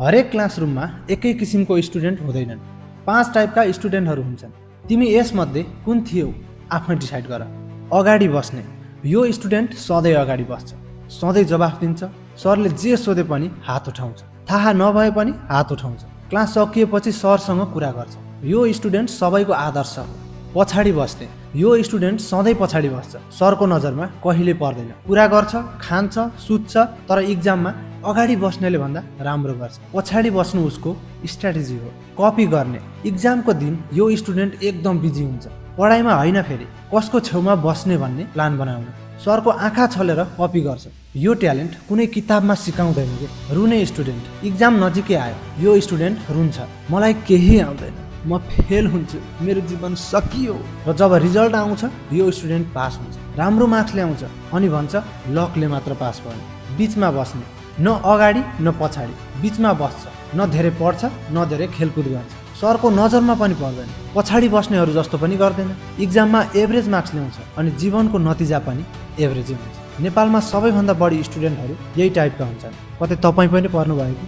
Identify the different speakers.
Speaker 1: हरेक क्लासरुममा एकै किसिमको स्टुडेन्ट हुँदैनन्। 5 टाइपका स्टुडेन्टहरू हुन्छन्। तिमी यसमध्ये कुन थियौ आफै डिसाइड गर। अगाडि बस्ने, यो स्टुडेन्ट सधैँ अगाडि बस्छ, सधैँ जवाफ दिन्छ, सरले जे सोधे पनि हात उठाउँछ, थाहा नभए पनि हात उठाउँछ, क्लास सकिएपछि सरसँग कुरा गर्छ। यो स्टुडेन्ट सबैको आदर्श हो। पछाडि बस्ने, यो स्टुडेन्ट सधैँ पछाडि बस्छ, सरको नजरमा कहिले पर्दैन, कुरा गर्छ, खान्छ, सुत्छ, तर इक्जाममा अगाडि बस्नेले भन्दा राम्रो गर्छ। पछाडि बस्नु उसको स्ट्र्याटेजी हो। कपी गर्ने, इक्जामको दिन यो स्टुडेन्ट एकदम बिजी हुन्छ, पढाइमा होइन, फेरि कसको छेउमा बस्ने भन्ने प्लान बनाउनु, सरको आँखा छलेर कपी गर्छ। यो ट्यालेन्ट कुनै किताबमा सिकाउँदैन के। रुने स्टुडेन्ट, इक्जाम नजिकै आयो, यो स्टुडेन्ट रुन्छ, मलाई केही आउँदैन, म फेल हुन्छु, मेरो जीवन सकियो। र जब रिजल्ट आउँछ यो स्टुडेन्ट पास हुन्छ, राम्रो मार्क्स ल्याउँछ, अनि भन्छ लकले मात्र पास भयो। बिचमा बस्ने, न अगाडि न पछाडि, बिचमा बस्छ, न धेरै पढ्छ न धेरै खेलकुद गर्छ, सरको नजरमा पनि पर्दैन, पछाडि बस्नेहरू जस्तो पनि गर्दैन, इक्जाममा एभरेज मार्क्स ल्याउँछ, अनि जीवनको नतिजा पनि एभरेजै हुन्छ। नेपालमा सबैभन्दा बढी स्टुडेन्टहरू यही टाइपका हुन्छन्। कतै तपाईँ पनि पर्नुभयो कि?